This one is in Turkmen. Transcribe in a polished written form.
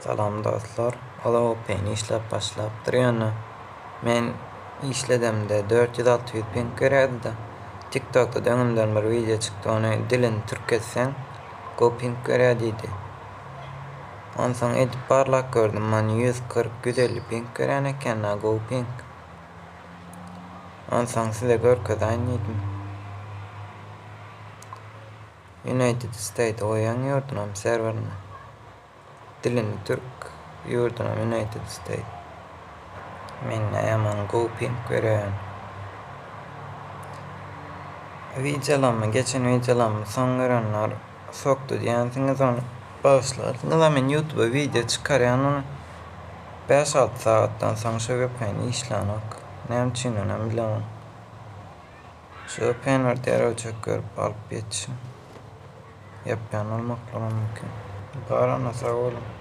Salam dostlar. Ola VPN işläp başlapdyr ýöne men işledemde 400-600 ping berýärdi-de. TikTokda da öňümden bir wideo çykdy ony dilini türk etseň go ping berýär diýdi. Onsoň edip barlap gördüm many 140-150 ping berýän eken a go ping. Onsoň size görkezaýyn diýdim. United State goýan ýurdunam serwerine. Dilini türk, ýurdunam United State. Mende ýaman gowy ping berýän. Wideolamy geçen wideolamy soň görenler sokdy diýensiňiz ony bagyşlarsyňyz a men ýutuba wideo çykarýan ony 5-6 sagatdan soň şo vpn işlänok. Näme üçininem bilemok. Şu vpnleri derewjek görüp alyp ýetişiň. Ýapýan bolmaklary mümkin. Barana sag boluň.